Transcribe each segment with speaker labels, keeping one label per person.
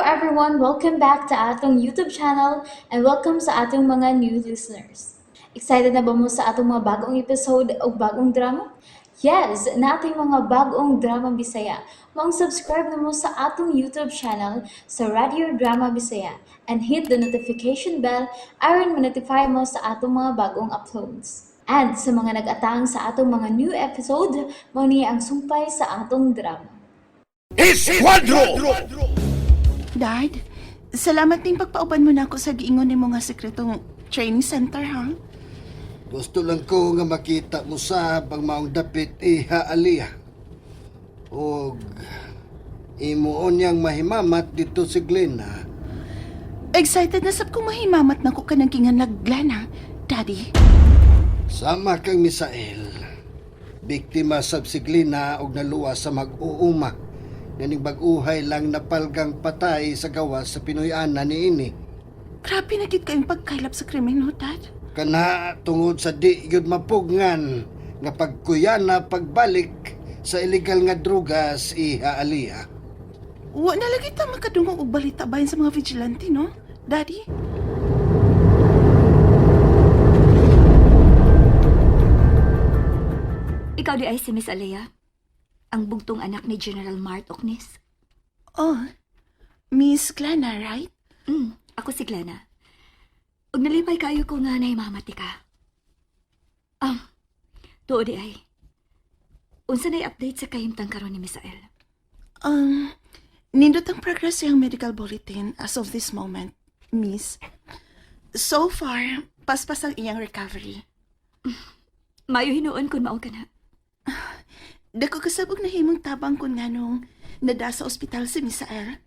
Speaker 1: everyone! Welcome back to atong YouTube channel and welcome sa atong mga new listeners. Excited na ba mo sa atong mga bagong episode o bagong drama? Yes, nating mga bagong drama Bisaya. Maong subscribe na mo sa atong YouTube channel sa Radio Drama Bisaya and hit the notification bell aron ma-notify mo sa atong mga bagong uploads. And sa mga nag-atang sa atong mga new episode, mao ni ang sumpay sa atong drama.
Speaker 2: Esquadro!
Speaker 3: Dad, salamat ning pagpauban mo na ako sa giingon nimo nga sekretong training center, ha?
Speaker 4: Gusto lang ko nga makita mo sa ang maong dapit iha aliya. Og imuon niyang mahimamat dito si Glenna.
Speaker 3: Excited na sab kong mahimamat na ko kanang kinganlag Glenna, Daddy.
Speaker 4: Sama kang Misael. Biktima sab si Glenna og naluwas sa mag-uuma. Ganing bag-uhay lang napalgang patay sa gawas sa Pinoy-ana niini.
Speaker 3: Grabe na gid kayong pagkaylap sa krimen, ho, Dad.
Speaker 4: Kana tungod sa di yun mapugngan nga pagkuyana pagbalik sa illegal nga drugas iha aliya.
Speaker 3: Wa na lagi ta makadungog og balita bahin sa mga vigilante, no? Daddy?
Speaker 5: Ikaw di ay si Miss Alea? Ang bugtong anak ni General Mart Oknes?
Speaker 3: Oh, Miss Glenna, right?
Speaker 5: Ako si Glenna. Ug nalipay kayo ko nga nahimamati ka. Tuo di ay. Unsa na'y update sa kahimtang karon ni Misael?
Speaker 3: Nindot ang progress sa iyang medical bulletin as of this moment, Miss. So far, paspas ang iyang recovery.
Speaker 5: Mayo hinuon kun mao ka na.
Speaker 3: Dako kasabog na himong tabang kun nganong nada sa ospital si Misael.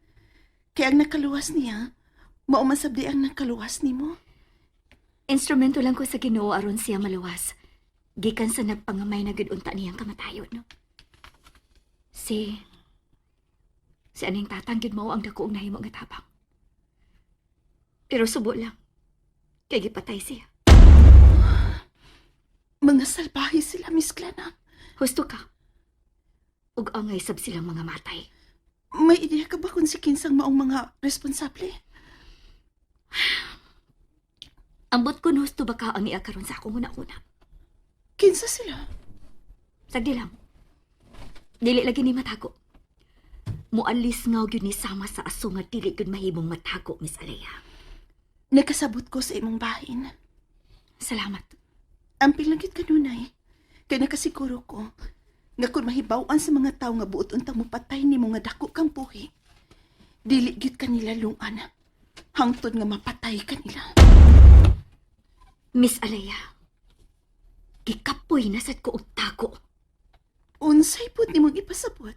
Speaker 3: Kaya ang nakaluwas niya, mao man sabdi ang nakaluwas nimo.
Speaker 5: Instrumento lang ko sa Ginoo aron siya maluwas. Gikan sa nagpangamay na gud unta niyang kamatayon, no? Si aning tatang gid mao ang dako og nahimo nga tabang. Pero subo lang. Kay gipatay siya.
Speaker 3: Mga salbahe sila, Miss Glenna.
Speaker 5: Husto ka. Ug angay sab silang mga matay.
Speaker 3: May ideya ka ba kung si Kinsang maong mga responsable?
Speaker 5: Ambot kun husto ba ka ang iya karon sa akong una-una.
Speaker 3: Kinsa sila?
Speaker 5: Sagdi lang. Dili lagi ni matago. Mualis nga gyud ni sama sa aso nga dili gyud mahimong matago, Miss Alea.
Speaker 3: Nakasabot ko sa imong bahin.
Speaker 5: Salamat.
Speaker 3: Ang pilangit kanunay, kay nakasiguro ko, nga kung mahibaw-an sa mga tao nga buot untang mupatay nimo nga dako kang puhi, dili gyud kanila lungan, hangtod nga mapatay kanila.
Speaker 5: Miss Alea, gikapoy na sad ko og tago.
Speaker 3: Unsay pud nimong ipasabot?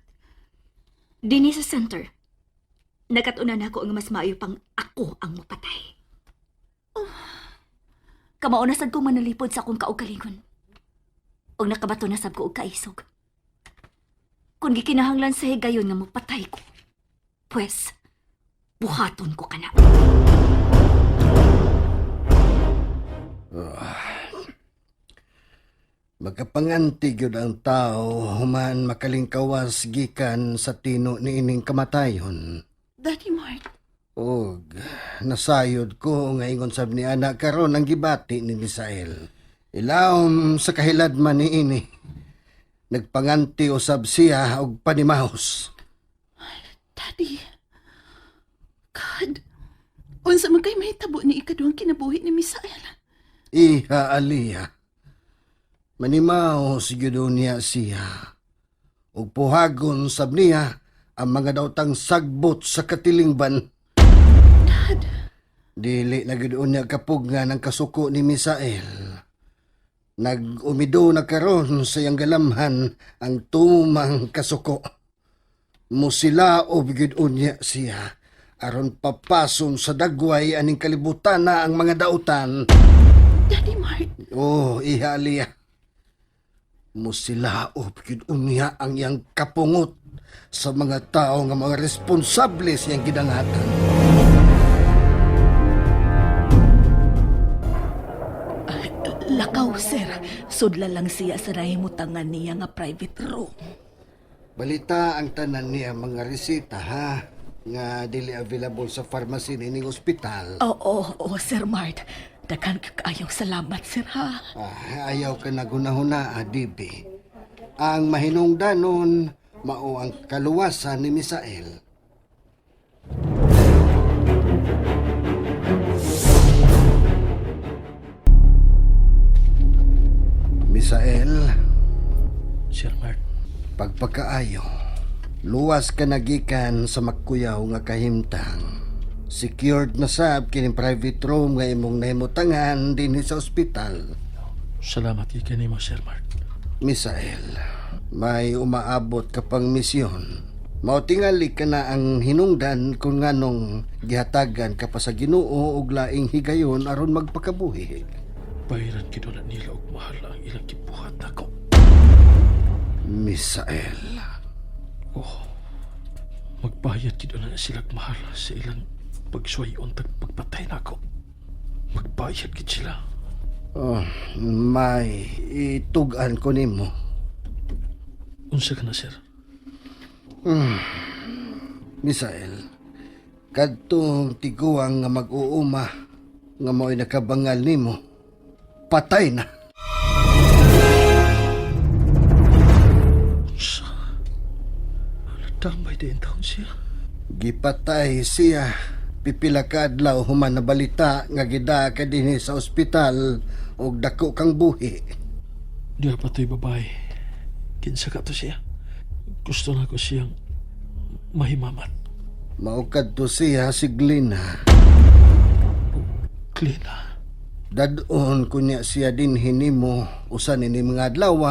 Speaker 5: Dini sa center, nakatunan ako nga mas maayo pang ako ang mapatay. Kamao na sad kong manalipod sa akong kaugalingon. Og nakabato na sab ko og kaisog. Kung gikinahanglan sa higayon nga mapatay ko, pues, buhaton ko kana.
Speaker 4: Magkapanganti gyud ang tao human makalingkawas gikan sa tino niining kamatayon.
Speaker 3: Daddy Mark,
Speaker 4: Og nasayod ko nga ingon sab ni ana karon ang gibati ni Misael. Ilawom sa kahiladman niini. Nagpanganti usab siya og panimahos.
Speaker 3: Daddy, God, unsa man kay mahitabo ni ikaduhang kinabuhi ni Misael?
Speaker 4: Iha aliya. Manimahos gyud niya siya. Ug puhagon sab niya ang mga daotang sagbot sa katilingban.
Speaker 3: Dad,
Speaker 4: Dili na gyud unya kapugngan ang kasuko ni Misael. Nag-umido na karon sa iyang galamhan ang tumang kasuko. Musilaob gyud unya siya aron papason sa dagway aning kalibutan na ang mga dautan.
Speaker 3: Daddy Mark,
Speaker 4: Oh, iha aliya. Musilaob gyud unya ang iyang kapungot sa mga tao nga mga responsable sa iyang gidangatan.
Speaker 6: Lakaw, sir. Sudla lang siya sa nahimutangan niya nga private room.
Speaker 4: Balita ang tanan niya mga resita ha. nga dili available sa pharmacy nining ospital.
Speaker 6: Oo, oo, Sir Mart. Daghan kaayong salamat, sir, ha?
Speaker 4: Ah, ayaw ka nagunahuna, Adibi. Ang mahinungdanon, mao ang kaluwasan ni Misael. Misael,
Speaker 7: Sir Mart,
Speaker 4: pagpakaayo, luwas ka nagikan sa magkuyaw nga kahimtang. Secured na sab kining private room nga imong nahimutangan dinhi sa ospital.
Speaker 7: Salamat kay kanimo, Sir Mart.
Speaker 4: Misael, may umaabot ka pang misyon. Mautingali ka na ang hinungdan kung nganong gihatagan ka pa sa Ginoo og laing higayon aron magpakabuhi.
Speaker 7: Bayaran gyud na nila og mahal ang ilang gibuhat nako.
Speaker 4: Misael,
Speaker 7: Oh, magbayad gyud na sila og mahal sa ilang pagsuwayon tag pagpatay nako. Magbayad gyud sila.
Speaker 4: Oh, may itugan ko nimo.
Speaker 7: Unsa ka na, sir?
Speaker 4: Misael, kadtong tiguang nga mag-uuma nga mao'y nakabangal nimo, patay na.
Speaker 7: Unsa? Nadamay din taon siya.
Speaker 4: Gipatay siya. Pipila ka adlaw human na balita nga gida ka dinhi sa ospital og dako kang buhi.
Speaker 7: Diya pa to'y babae. Kinsa ka to siya? Gusto na ko siyang mahimamat.
Speaker 4: Mao kadto siya si Glina.
Speaker 7: Klina.
Speaker 4: Dadon kunya siya dinhi nimo usa nini mga adlaw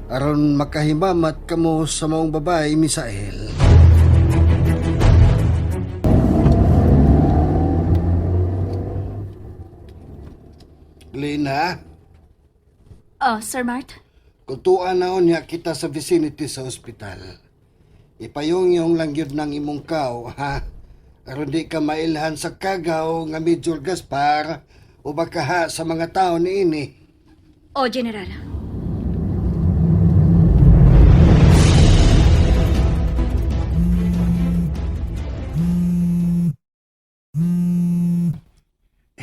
Speaker 4: aron makahimamat kamo sa maong babae, Misael. Glina,
Speaker 5: Oh, Sir Mart?
Speaker 4: kutuan na unya kita sa vicinity sa ospital. Ipayong-yung lang yun ng imong kaw, ha? Aron di ka mailhan sa kagaw nga Major Gaspar o baka ha sa mga tao ni ini.
Speaker 5: Oh, General.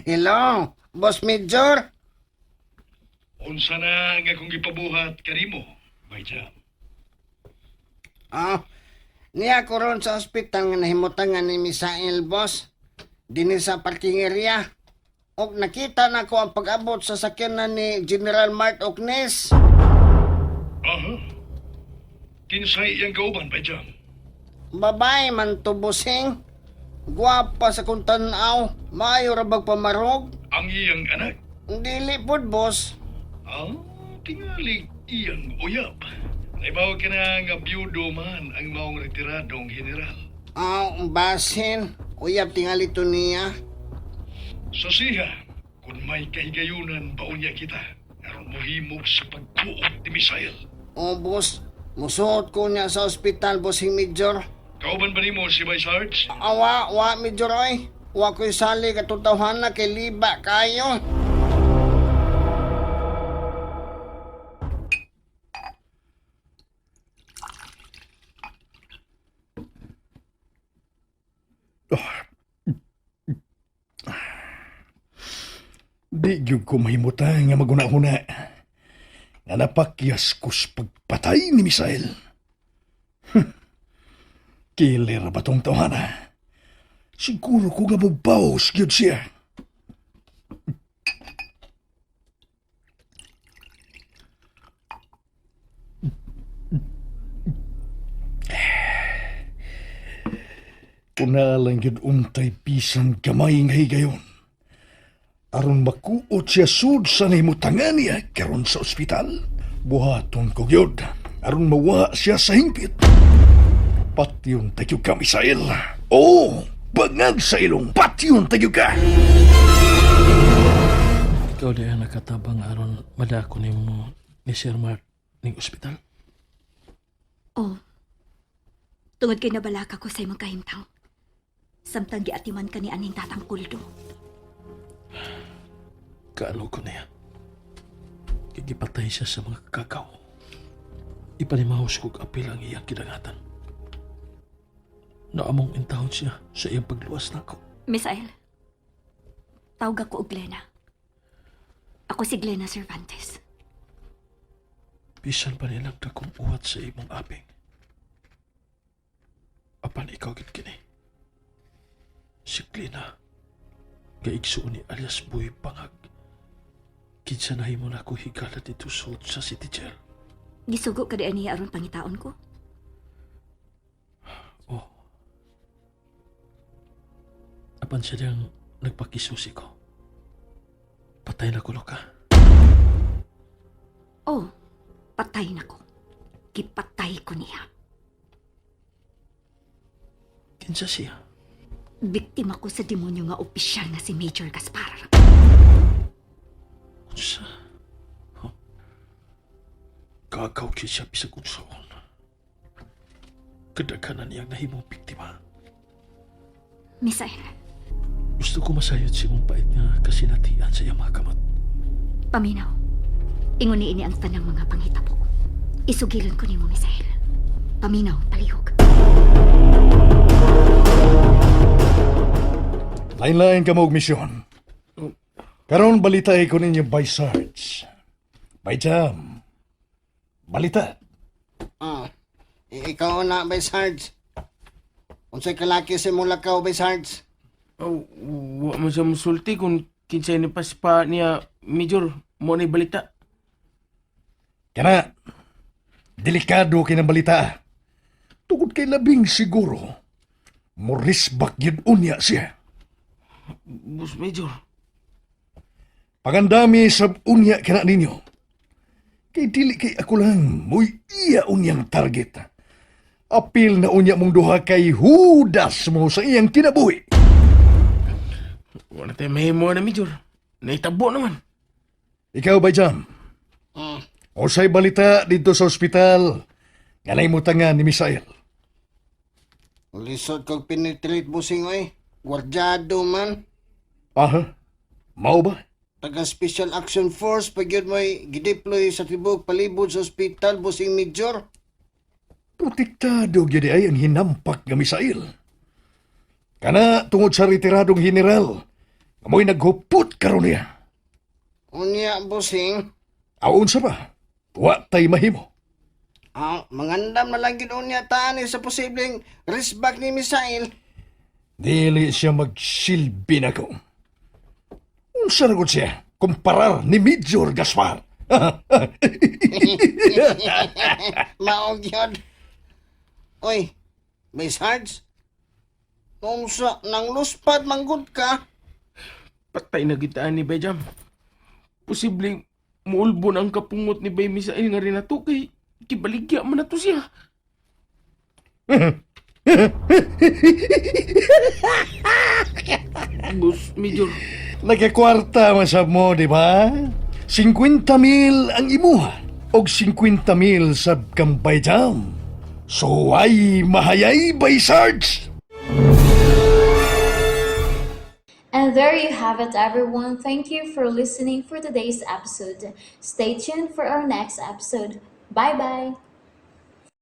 Speaker 4: Hello, Boss Major?
Speaker 2: Unsa na nga akong gipabuhat kanimo, Bayjam?
Speaker 4: Ah, niya ko ron sa ospital nga nahimutangan ni Misael, boss. Dini sa parking area. Og nakita na ko ang pag-abot sa sakyanan ni General Mart Oknes.
Speaker 2: Aha. Kinsay iyang kauban, Bayjam?
Speaker 4: Babae man to, bossing. Gwapa sa kong tanaw. Maayo ra bag pamarog.
Speaker 2: Ang iyang anak.
Speaker 4: Dili pod, boss.
Speaker 2: Ah, tingali iyang uyab. Naibaw ka na nga biyudo man ang maong retiradong general.
Speaker 4: Ah, basin. Uyab tingali to niya.
Speaker 2: Sa siha, kung may kahigayunan baon niya kita, aron mohimog sa pagkuot ni Misael.
Speaker 4: O, boss. Musuot ko niya sa ospital, bossing Major.
Speaker 2: Kauban ba nimo si Vice Arch?
Speaker 4: Awa, wa, Major, oy. Wa ko'y sali katutawhan na kay liba kayo.
Speaker 2: Di gyud ko mahimutan nga maguna-huna. Nga napakyas ko sa pagpatay ni Misael. Killer ba tong tawhana? Siguro ko nga mubaos gyud siya. Kunalang gyud untay bisan gamay nga higayon aron makuot siya sud sa nahimutangan niya karon sa ospital. Buhaton ko gyud aron mawa siya sa hingpit. Patyon tayo ka, Misael. Oo, bangag sa ilong. Patyon tayo ka.
Speaker 7: Ikaw di ang nakatabang aron madako nimo ni Sir Mart ning ospital.
Speaker 5: Oh. Tungod kay nabalaka ko sa imong kahimtang. Samtang giatiman ka ni aning tatang kuldo.
Speaker 7: Kaano ko niya. Gigipatay siya sa mga kakaw. Ipanimahos kog apil ang iyang kidangatan. Naamong intahon siya sa iyang pagluwas nako.
Speaker 5: Misael, tawag ako og Glena. Ako si Glena Cervantes.
Speaker 7: Bisan pa nilang dakong uwat sa imong aping. Apan ikaw gid kini. Si Glena, kaigsuon ni alias Boy Bangag. Kinsa nahimo nako higala dito sulod sa City Jail.
Speaker 5: Gisugo ka di niya aron pangitaon ko.
Speaker 7: Oh. Apan siya diyang nagpakisusi ko. Patay na kulo ka.
Speaker 5: Oh, patay na ko. Gipatay ko niya.
Speaker 7: Kinsa siya?
Speaker 5: Biktima ko sa demonyo nga opisyal nga si Major Gaspar.
Speaker 7: Unsa? Huh? Gagaw kay siya bisag unsaon. Kadaghanan niyang nahimong biktima.
Speaker 5: Misael,
Speaker 7: Gusto ko masayod si mong pait nga kasinatian sa iyang mga kamot.
Speaker 5: paminaw. Ingon ni ini ang tanang mga panghitabo. Isugilon ko nimo, Misael. Paminaw, palihog.
Speaker 2: Lain-lain ka mo og misyon. Karon balita ko ninyo by Sarge. By Jam. Balita.
Speaker 4: Ah, ikaw na, bay Sarge. Unsay kalaki sa imong lakaw, bay Sarge?
Speaker 8: Oh, wa man siya musulti kung kinsay ni paspa niya, Major, mo na balita.
Speaker 2: Kana, delikado kay ng balita. Tugod kay labing siguro, morisbak yun unya siya.
Speaker 8: Bus, Major.
Speaker 2: Pagandami sa unya kana ninyo. Kay dili kay ako lang mo'y iya unyang target. Apil na unya mong duha kay hudas mo sa iyang kinabuhi.
Speaker 8: Wa na tayo mahimo na, Major. Naitabo naman.
Speaker 2: Ikaw ba, Jam? Usay balita dito sa ospital. Nganay mo tanga ni Misael.
Speaker 4: Lisod kog penetrate busing oy. Gwardyado man.
Speaker 2: Aha, mao ba?
Speaker 4: Taga Special Action Force pag yun mo'y gideploy sa tibok palibot sa ospital busing major.
Speaker 2: Protektado gyud ay ang hinampak nga misail. Kana tungod sa retiradong general, nga mo'y naghupot karon niya.
Speaker 4: Unya busing.
Speaker 2: Aon sa ba? Wa tay mahimo.
Speaker 4: Ah, mangandam na lang gyud unya taan sa posibleng risbak ni Misael.
Speaker 2: Dili siya magsilbi nako. Unsa ra gud siya kumparar ni Major Gaspar?
Speaker 4: Maog yun. Oy, may Sarge. Unsa nang luspad manggod ka?
Speaker 8: Patay na gitaan ni Bay Jam. Posibleng muulbon ang kapungot ni Bay Misael nga rin nato kay kibaligya man na to siya. Bus, Major.
Speaker 2: Nagkakwarta man sab mo, di ba? 50 mil ang imuha og 50 mil sa kambay jam. So ay mahayay by Sarge.
Speaker 1: And there you have it, everyone. Thank you for listening for today's episode. Stay tuned for our next episode. Bye bye.